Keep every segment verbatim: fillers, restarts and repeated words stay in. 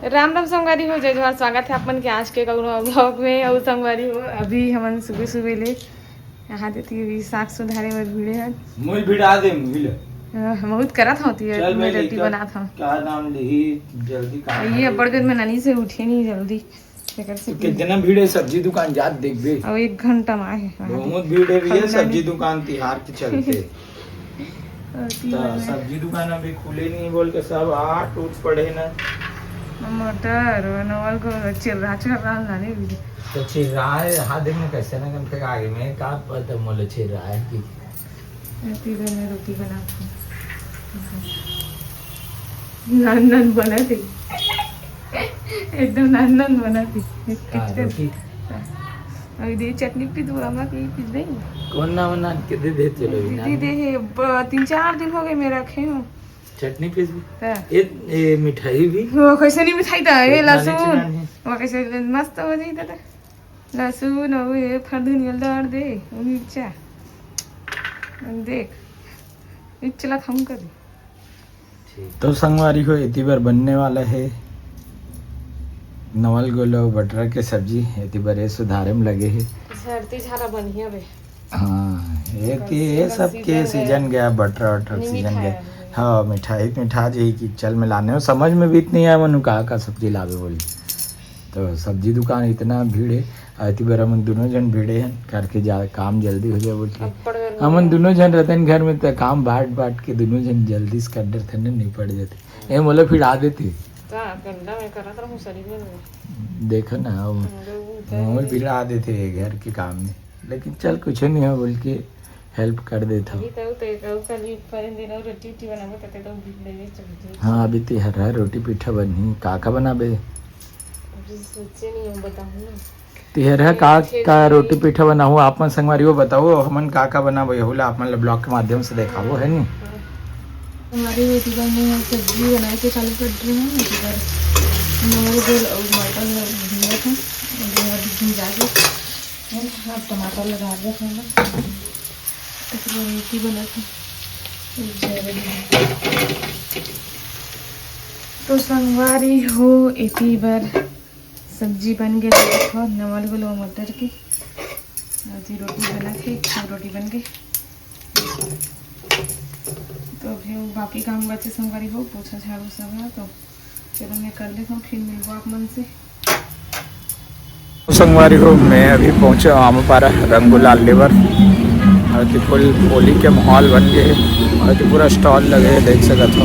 राम राम संगवारी हो, जय जोहार, स्वागत है आप मन के आज के कौनो vlog में। अउ संगवारी हो, अभी हमन सुबह सुबह ले यहाँ देती हुई साग सुधारे बर भिड़े हन। मुई भिड़ा दे, मुई ले। हाँ, बहुत करत होती है, चल, मैं मैं रोटी लेकर बनात हूँ। का नाम लिही, जल्दी काम ये है। बड़ दिन में ननी से उठे नहीं जल्दी, तेकर से तो कितना भीड़ है, सब्जी दुकान जात देखबे। अब एक घंटा में आए हैं। बहुत भीड़ है भैया, खानदानी। सब्जी दुकान तिहार के चलते। अति तो बने। सब्जी दुकान अभी खुले नहीं बोल के सब आ टूट पड़े ना। मटर नवल को चिर्रा चिर्रा लाने भी। तो चिर्रा है, हाँ, देख ना कैसे ना कन फेंका आगे में, का पता मोले चिर्रा है कि अति बने रोटी बना के। नान नान बना थे। एकदम नान नान बना थे। हाँ, रोटी। अभी दे चटनी पीस दो, अम्मा की पीस देंगे। कौन ना बना के दे दे, चलो, दीदी दे है, ब-, तीन चार दिन हो गए मैं रखे हूँ। चटनी पीस भी? हाँ। ये, ये मिठाई भी? वो कैसे नहीं मिठाई था? ये इतना नहीं लहसुन। चुनानी। वो कैसे मस्त हो जाता था। लहसुन, वो ये फरदुन ये डाल दे, वो मिर्चा। देख, ये चला हम कर दे। तो संगवारी हो, एती बर बनने वाला है नवल गोल अउ बटरा के सब्जी। एती बर ये सुधारे में लगे है। झरती झारा बनिया बे। हाँ, ये कल कि ये से सब के सीजन गया। सीजन गया, बटरा वटरा नहीं सीजन मिठाया गया। हमने। हाँ, मिठाई मिठा जी की चल मिलाने हो, समझ में भी नहीं आया मनु का का सब्जी लावे बोली। तो सब्जी दुकान इतना भीड़ है, अति बर हमन दोनों जन भिड़े हन करके जा, काम जल्दी हो जाए बोल के। अब्बड़ बेर हो हमन गया। दोनों जन रहते हैं घर में, तो काम बांट बांट के दोनों जन जल्दी से कर देते हैं, निपट जाते। ए, मोला भिड़ा देते। का करना मैं करत रहूं शरीर में। देखो ना, वो हम लोग उधर मोर ही भिड़ा देते घर के काम में, लेकिन चल कुछ नहीं हो बोल के हेल्प कर देता हूँ। अभी तो, तो, तो कल भी फरन दिन और रोटी उटी बनाबो तो, तो भिड़ लेवे चलते। हाँ, अभी तिहर है, रोटी पीठा बनही, का का बनाबे? अभी सोचे नहीं हूँ, बताऊँ ना। तिहर है का, का रोटी पीठा बनाहू, आप मन संगवारी हो बताओ, हमन का का बनाबो, यहू ला आप मन ला ब्लॉग के माध्यम से देखाबो, है नी? हमारे बेटी बहन ने सब्जी बनाए के चालू कर दिए हैं, इधर नवल गोल और मटर भुंजा था, जो अभी भुंजा के, है ना, अब टमाटर लगा दिया था ना, तो फिर रोटी बना था। तो संगवारी हो, एती बर सब्जी बन गए, देखो, नवल गोल मटर के। अभी रोटी बना थे, सब रोटी बन गई। तो अभी वो बाकी काम बचे संगवारी हो, पोछा झाड़ू सब है, तो चलो मैं कर लेता हूँ, फिर मिलबो आप मन से। संगवारी हो, मैं अभी पहुँचा आमापारा रंग गुलाल लेबर। अउ एती फुल होली के माहौल बन गए है। अउ एती पूरा स्टॉल लगे है, देख सकत हो।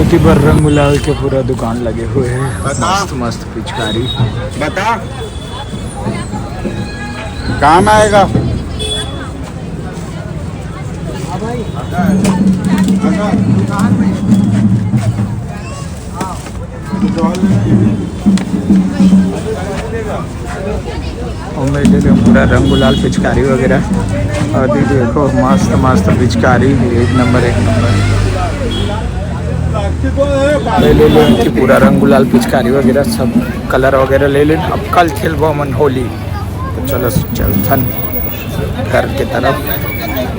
एती बर रंग गुलाल के पूरा दुकान लगे हुए हैं। बता। मस्त मस्त पिचकारी। बता। काम आएगा। और मैं ले लिया पूरा रंग गुलाल पिचकारी वगैरह। और दीदी देखो, मस्त मस्त पिचकारी, एक नंबर, एक नंबर। मैं ले लिया इनकी पूरा रंग गुलाल पिचकारी वगैरह, सब कलर वगैरह ले लेन। अब कल खेलबो हमन होली। तो चलो, चलथन घर के तरफ।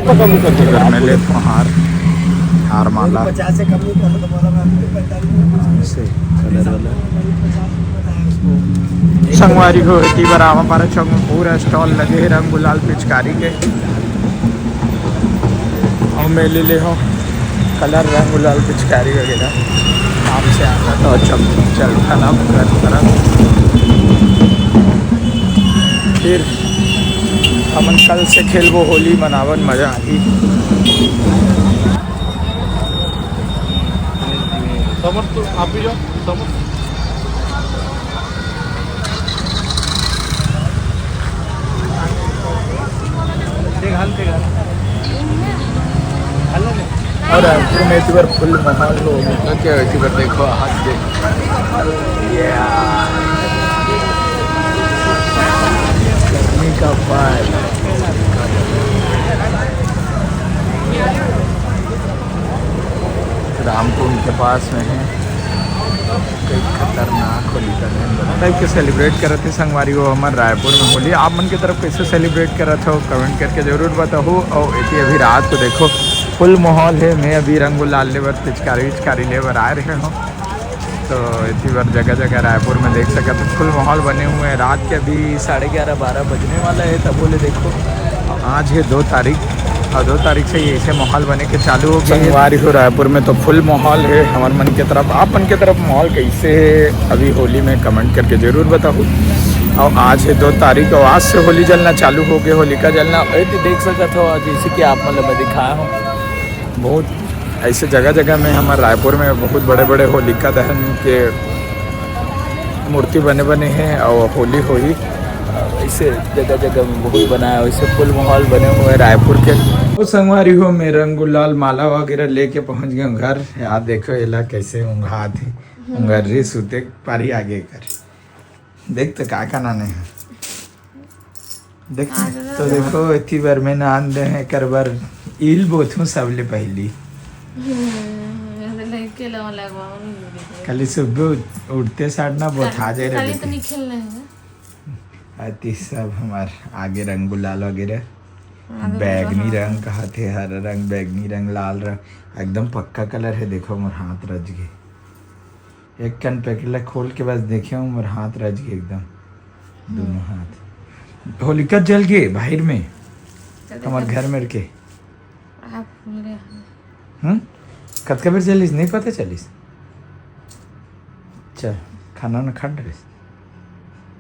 घर में ले हार, हार माला। ऐसे कलर वाला। संगवारी हो, एती बर आमापारा चौक में पूरा स्टॉल लगे है रंग गुलाल पिचकारी के। और मैं ले ले हूँ कलर, रंग गुलाल पिचकारी वगैरह। काम से आता तो चल, चलता ना घर तरफ। फिर हमन कल से खेलबो होली, मनावन, मजा आही। समर तो आप भी जाओ, समर। और रायपुर में एती बर फुल माहौल हो, मतलब क्या है, एती बर देखो, हाथ दे। गर्मी का पार। रामकुंड के पास में है। कई खतरनाक होली का दिन बना टाइप के सेलिब्रेट करत हे संगवारी हो हमर रायपुर में होली। आप मन के तरफ कैसे सेलिब्रेट करत हो, कमेंट करके जरूर बताओ। और एती अभी रात को देखो, फुल माहौल है। मैं अभी रंग गुलाल लेबर, पिचकारी विचकारी लेबर आ रहे हो। तो इसी बार जगह जगह रायपुर में देख सकत हो, फुल माहौल बने हुए हैं। रात के अभी साढ़े ग्यारह, बारह बजने वाला है, तब बोले देखो, आज है दो तारीख, और दो तारीख से ही ऐसे माहौल बने के चालू हो गए हैं। संगवारी हो, रायपुर में तो फुल माहौल है। हमर मन के तरफ, आप मन के तरफ माहौल कैसे है अभी होली में, कमेंट करके जरूर बताओ। और आज है दो तारीख, और आज से होली जलना चालू हो गए, होलिका जलना। ये तो देख सकत हो, जैसे कि आप मन ल मैं दिखाया हूँ, बहुत ऐसे जगह जगह में, हमारे रायपुर में बहुत बड़े बड़े होलिका दहन के मूर्ति बने बने हैं और होली होही। ऐसे जगह जगह में बहुत बनाया, वैसे फुल माहौल बने हुए हैं रायपुर के। ओ संगवारी हो, मैं रंग गुलाल माला वगैरह लेके पहुंच गया हूँ घर। यार देखो, एला कैसे उंघात है, उंगर रही सुते पारी आगे कर। देख तो का का नाने है। देख, हाँ, तो देखो, एती बर मैं नान दे हैं, एकर बर ईल बोथूं सबले पहली। हम्म, लइके ला लगवाओ नहीं दीदी। खाली सुबह उठ-, उठते साथ ना बोथा जाए रे खाली तो बेटी। नहीं खेलना है। अति सब हमार आगे रंग गुलाल वगैरह, आगे बैगनी रंग, हाँ। रंग कहा थे, हरा रंग, बैगनी रंग, लाल रंग, एकदम पक्का कलर है। देखो, मोर हाथ रच गए। एक कन पैकेट ला खोल के बस देखे हूँ, मोर हाथ रच गए एकदम, दोनों हाथ। होलिका जल गए बाहर में, तो हमारे देखो। घर में रखे। आप बोले हैं। हम्म? कतका बेर जलिस, नहीं पता चलिस? चल, खाना ना खा डरिस।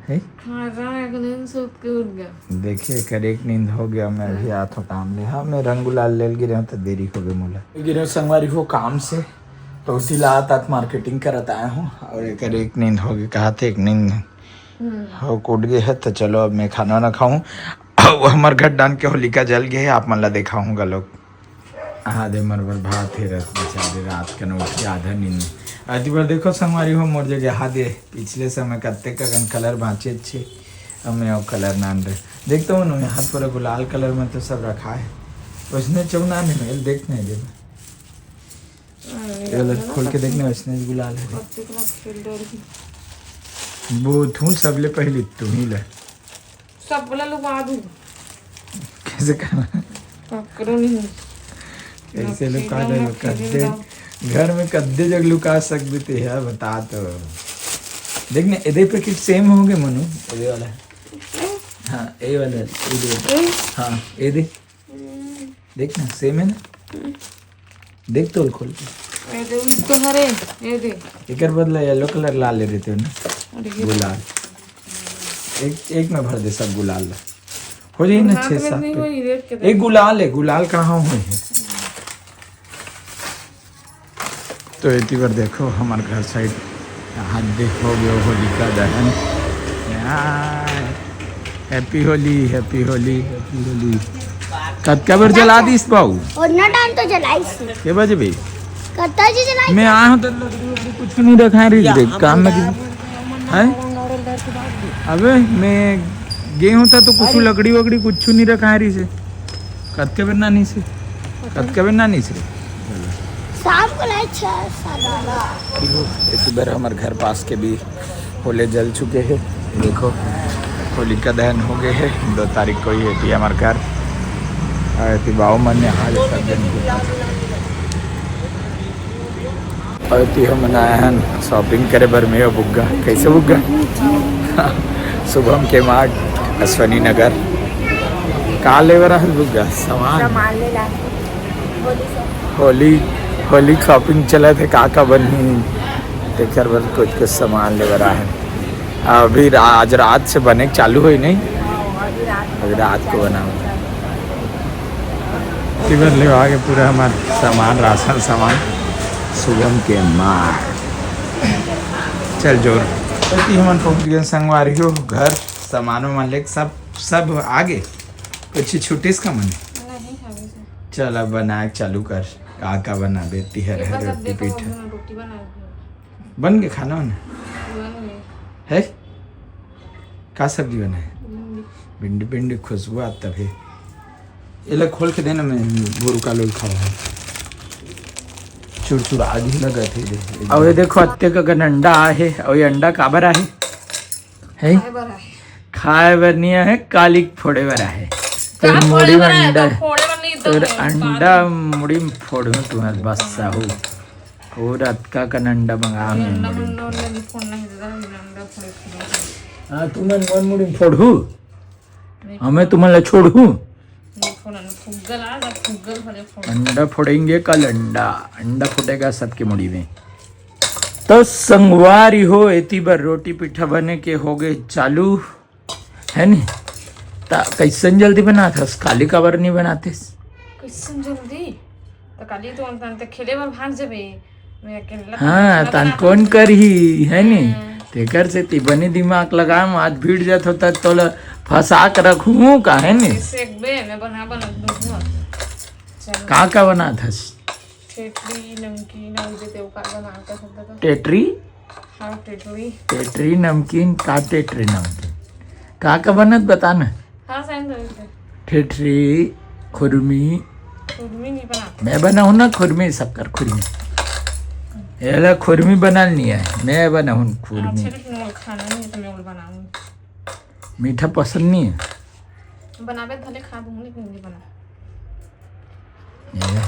है? खाना एक नींद सूत के उठ गया। देखिए, कर एक नींद हो गया, मैं अभी हाँ। आत हूँ काम ले। हाँ, मैं रंग गुलाल लेल गिरे हूँ, तो देरी हो गई मोला। गिरे संगवारी हो काम से, तो उसी ला आत आत मार्केटिंग करत आया हूँ, और एकर एक नींद हो गई, कहा थे एक नींद हम्म। हो कूट गए है। तो चलो, अब मैं खाना वाना खाऊं। वो हमार घर डान के होलिका जल गए है, आप मन ला दिखाऊंगा लोग। हाँ दे, मर बर भात हे रस बेचारे रात के न उठ के आधा नींद में। अति बार देखो संगवारी हो, मोर जगह हाँ दे, पिछले समय कत्ते कगन कलर बाँचे छे, अब मैं और कलर नान रहे। देख तो मनु, यहाँ पूरा गुलाल कलर में तो सब रखा है, उसने चौना नहीं मिल, देख नहीं दे। अरे ये वाला यार, खोल के देखने, वैसने गुलाल है। पत्ते को मत खेल दो अभी। वो थू सबले पहले तू ही ले। सब बोला लुका दूँ। कैसे करना? पकड़ो नहीं। कैसे लुका दे? कद्दे, घर में कद्दे जग लुका सकते थे यार, बता तो। देख ना, एदे पैकेट सेम हो गए मनु, एदे वाला। हाँ, ए वाला, ए दे। हाँ, ए दे। देख ना, सेम है ना? देख तो खोल के। ये दे, ये तो हरे, ये दे। एकर बदला येलो कलर ला ले देते हो ना। और ये गुलाल। एक, एक में भर दे सब गुलाल ला। हो जाई ना हाथ छह में सात नहीं पे। होई, रेड के एक गुलाल है, गुलाल कहाँ हो है? तो एती बार देखो हमार घर साइड हाथ देखो गयो होलिका दहन। यार, happy Holi, happy Holi, happy Holi. कतका बेर जला दिस बाऊ? ओतना टाइम तो जलाइस। के बजे बे? कतका जी जलाइस? मैं आया हूँ तो लकड़ी वकड़ी कुछ नहीं रखा है रे, काम में की-, हैं? अबे मैं गए हूँ तो कुछ लकड़ी वकड़ी कुछ नहीं रखा है रे से। कतके बेर नानी से? कतके बेर नानी से? शाम को लाए छः सात बजे। इसी बार हमारे घर पास के भी होले जल चुके हैं। देखो, होलिका दहन हो गए है। दो तारीख को ही है हमारे घर। और एती बाऊ मन यहाँ जो सब जन के और ती हमन आए हन शॉपिंग करे बर, मैं अउ बुग्गा। कैसे बुग्गा? शुभम के मार्ट, अश्वनी नगर। का ले बर आहन बुग्गा? सामान। सामान ले ला। होली शॉपिंग। होली, होली शॉपिंग चलत हे, का का बनही, तेकर बर कुछ कुछ सामान ले बर आहन। अभी रा-, आज रात से बने के चालू होई नहीं? हाँ, अभी रात अभी रात को बनाओ। तिबर ले आगे पूरा हमार सामान, राशन सामान, शुभम के मार। चल जोर। तो ती हमन पहुंच गए संगवारी हो घर, सामान वामान लेके सब, सब आगे। कुछ छुट्टिस का मन? नहीं, अभी से। चल अब बनाए चालू कर, का का बनाबे? तिहर ये हर बस अब रोटी देखो, पीठा। अब रोटी बनाए। बन के खाना वाना? बन गए। है? का सब्जी बना है? भिंडी। भिंडी, भिंडी खुशबू आता तभी। एला खोल के देना, मैं बुरुका लोग खावा है। चुरचुरा आगी लगा थे दे। अब ये देखो, अत्ते का गन अंडा आहे, और ये अंडा काबर आहे? है? खाए बर आहे। खाए बर नहीं आहे, कालिक फोड़े बर आहे। का तोर फोड़े मुड़ी में बर आहे? अंडा, तो फोड़े बर नहीं तो तोर है, अंडा कालिक। मुड़ी में फोड़ में तुम्हें बस साहू। अउ रात का का अंडा मंगा हे। अंडा, अंडा, अंडा नहीं फोड़ना है दादा, ये अंडा फोड़े, फोड़े। हाँ, तुमन मन मुड़ी फोड़हू, नहीं। हमें तुमन ला छोड़हू। नहीं फोड़ना, फुग्गल आ, फुग्गल भले फोड़। अंडा फोड़ेंगे कल, अंडा, अंडा फूटेगा सबके मुड़ी में। तो संगवारी हो, एती बर रोटी पीठा बने के हो गए चालू, है नी? ता कैसन जल्दी बनात हस? काली काबर नहीं बनातेस? कैसन जल्दी? तो काली तो अंत, अंत खेले बर भाग जबे। मैं अकेला हाँ, खाना तान बनात कौन हूँ। करही, है नी? हाँ। तेकर सेती बने दिमाग लगाम, आज भीड़ जात होता तोला फंसा के रखूं का, है नी? इससे एक बे, मैं बना, बना दूंगा। चलो। का का बनात हस? टेटरी, नमकीन, अउ जे तेवका बना के सब बता। टेटरी? हाँ, टेटरी। टेटरी, नमकीन, का टेटरी, नमकीन? का का बनत बता ना। हाँ, साइन दे दे। टेटरी, खुरमी। खुरमी नहीं बना। मैं बनाऊँ ना खुरमी, शक्कर खुरमी। एला खुरमी बनानी है, मैं बनाऊँ खुरमी। अच्छा, लेकिन वो खाना नहीं है तो मैं वो बनाऊँ। मीठा पसंद नहीं है। बनाबे भले खा दूँ, लेकिन नहीं बना। ये।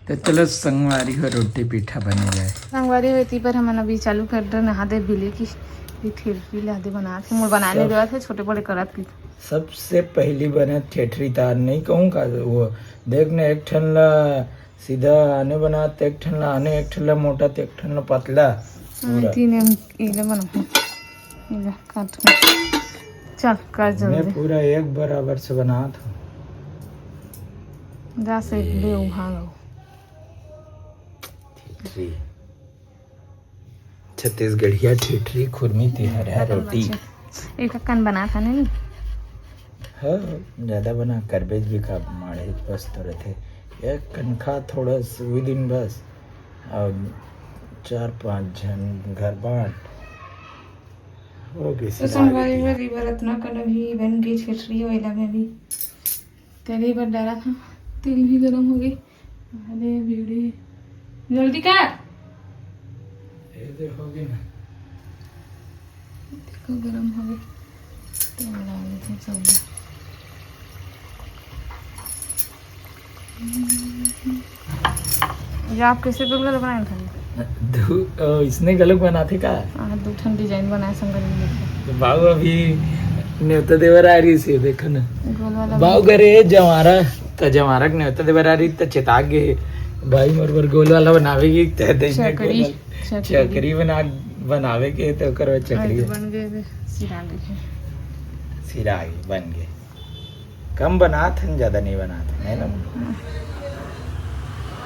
तो चलो संगवारी हो, रोटी पीठा बने जाए। संगवारी हो, एती बर हमन अभी चालू कर दे नहा दे बिले की। ये ठेठरी ला दे बनात हे, मोर बनाए नहीं सब देवत हे, छोटे बड़े करत की। सबसे पहली बने ठेठरी तार नहीं कहूँ का, वो देख ना, एक ठन ला सीधा आने बनात, एक ठन ला आने, एक ठन ला मोटा, तो एक ठन ला पतला। हाँ, पूरा। तीन एम, इले बनाऊँ। इले काट के। चल, कर मैं जल्दी। पूरा एक बराबर से बनात हूँ। जा से एक बे उभांग हो। ठेठरी। छत्तीसगढ़िया ठेठरी, खुरमी, तिहरिया रोटी। एक अक्कन बना था नहीं? हाँ, ज्यादा बना करबेज भी का माढ़े बस तो रहते। एक कन खा थोड़ा सुई दिन बस। और चार पांच झन घर बांट। हो गए तो सिला संगवारी गए। मेरी बरत ना कन भी बन गई ठेठरी वाला में भी। तेल ही बर डाला था, तेल भी गरम हो गई। अरे भिड़ी, जल्दी कर। ये दे हो गई ना। देखो गरम हो गई, तो डाल देते हैं सब। ये आप कैसे गुलगुला बनाए खाली? दू, अ, इसने गलत बनाते का? हाँ, दू ठन डिजाइन बनाए संग में। तो बाबू अभी न्योता देवर आ रही से, देखो ना। गोल वाला बाबू बना। करे जवारा, त जवारा के न्योता देवर आ रही, त चेता गे। भाई मोर बर गोल वाला बनावे की, त देख चकरी, गोल वाला। चकरी। चकरी बना, बनावे के, त ओकर बाद चकरी। आज बन गए बे, सिरा गए। सिरा गए, बन गए। कम बनात हन, ज्यादा नहीं बनात हन, है ना? हाँ।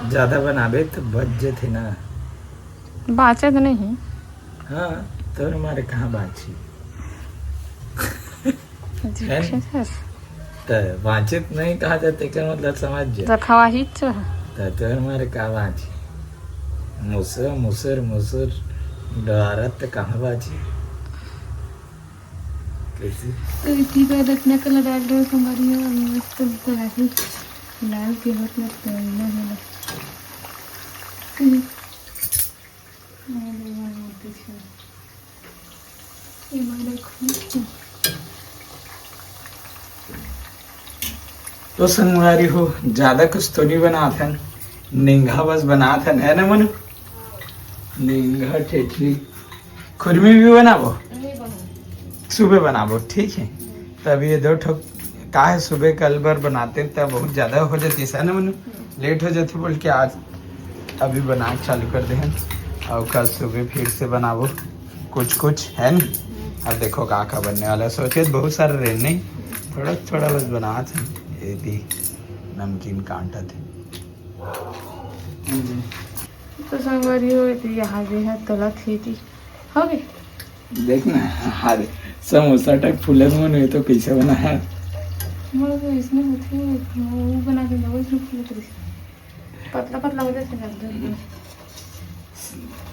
ज्यादा बनाबे तो बच जथे ना। बाँचत नहीं। हाँ, तोर मारे कहाँ बाँची? अजीब है ना? से सर। त बाँचत नहीं कहा जाते, का मतलब समझ जा। रखवा ही तो है। त तोर मारे का बाँची? मुसर, मुसर, मुसर डरत त कहाँ बाँची? कैसे? तो इतनी बार रखना कलर डाल रहे हो, हमारी यहाँ मस्त लग रहा है। लाल के हाथ में तोड़ना है ना। कहीं। अरे यार, मत दीजिए। ये मैं रखूँ। तो संगवारी हो, ज्यादा कुछ तो नहीं बनात हन, निंगहा बस बनात हन, है ना मनु? निंगहा ठेठरी, खुरमी भी बनाबो? नहीं बनाऊँ। सुबह बनाबो, ठीक है। तब ये दो ठो का है, सुबह कल बर बनाते त बहुत ज्यादा हो जाती है ना मनु, लेट हो जाती बोल के आज अभी बना के चालू कर दे हैं। और कल सुबह फिर से बनाबो कुछ कुछ, है ना? अब देखो का का बनने वाला है। सोचे बहुत सारे रहे नहीं, थोड़ा थोड़ा बस बनात है। ये दी नमकीन कांटा थे। तो संगवारी हो, ये यहाँ जे है तला खेती हो गई। देख ना, हाँ, समोसा टक फूलत मन हुए तो कैसे बना है? मोर तो इसने होती है, वो बना के दो, इसमें फूलत रही। पतला पतला हो जाते हैं एकदम।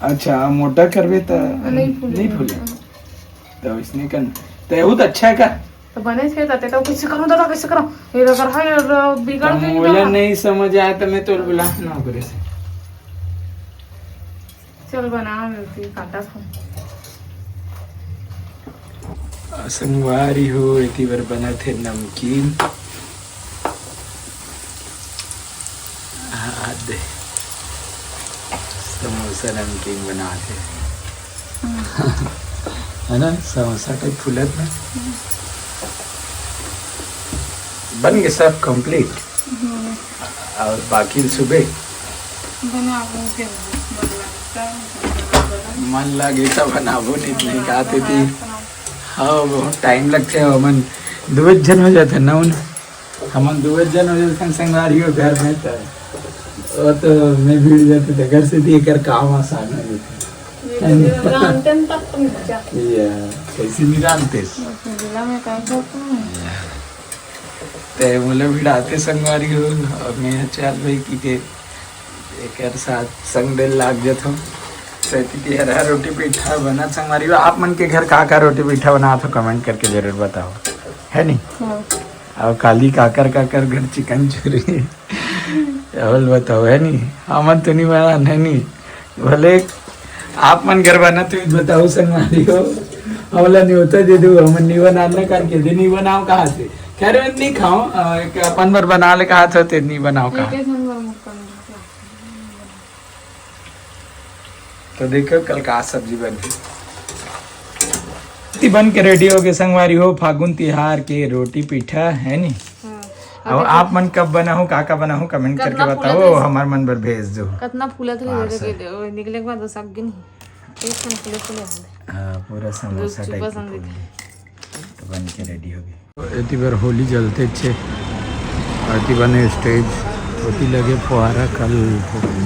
अच्छा, मोटा करबे त नहीं फूले। नहीं फूले। तो इसने कन, तो ये तो अच्छा है का? तो बने थे, तो, तो कैसे करूँ दादा, कैसे करूँ? ये तो कर, हाँ, ये तो बिगड़ तो गई मोला ना। नहीं समझ आया तो मैं तो बुला ना करे से। चल बना, मैं फिर काटा था। संगवारी हो, एती बर बना थे नमकीन। हाँ, दे। सा नमकीन बना थे। है ना, समोसा टाइप फूलत में। बन गए सब कंप्लीट। और बाकी सुबह बनाबो फिर मन लगता है। मन लगे तो बनाबो, नहीं, नहीं खाते थी। हाँ, बहुत टाइम लगते हैं, हमन दो एक जन हो जाते हैं ना, उन हमन दो एक जन हो जाते हैं संगवारी हो घर में, तो वो तो मैं भिड़ जाते थे घर से, दिए कर काम आसान हो जाते। रांधते तक तो मजा। ये कैसे नहीं रांधते? जिला में काम करता हूँ। ते मोला भिड़ाते संगवारी हो, और मैं चल भाई की के एकर साथ संग दिल लाग जथो। सैती के हरा रोटी पीठा बना संगवारी हो। आप मन के घर का का रोटी पीठा बनात हो, कमेंट करके जरूर बताओ, है नी? हाँ। और काली काकर काकर घर चिकन चूरी। और बताओ, है नी? हमन तो नहीं बना, है नी? भले आप मन घर बना तो बताओ संगवारी हो, हमला नहीं होता दे दो, हमन नहीं बना ना करके दे, नहीं बनाओ कहाँ से? खैर, मैं नहीं खाओ, अ, एक अपन बर बना ले कहा था, ते नहीं बनाओ कहा। ठीक है, संगवारी हो। तो देखो कल का सब्जी बन रही। रोटी बन के रेडी हो गए संगवारी हो, फागुन तिहार के रोटी पीठा, है नी? हाँ। अब आप मन कब बनाहू, का का बनाहू, कमेंट करके बताओ, हमार मन बर भेज दो। कितना फूलत रहे, निकले के बाद वो सक गई नहीं। एक फूले फूले हो गए। हाँ, पूरा समोसा टाइप की फूल गई। तो बन के रेडी हो गई। एती बर होली जलते छे। एती बने स्टेज, ओती लगे फुहारा, कल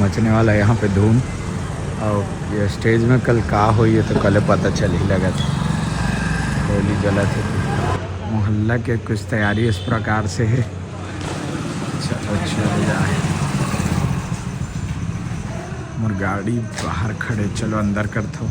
मचने वाला है यहाँ पे धूम। और ये स्टेज में कल का होई, ये तो कल पता चल ही लगा था। होली जलत है, मोहल्ला के कुछ तैयारी इस प्रकार से है। चलो, चल जाए। मोर गाड़ी बाहर खड़े, चलो अंदर करथो।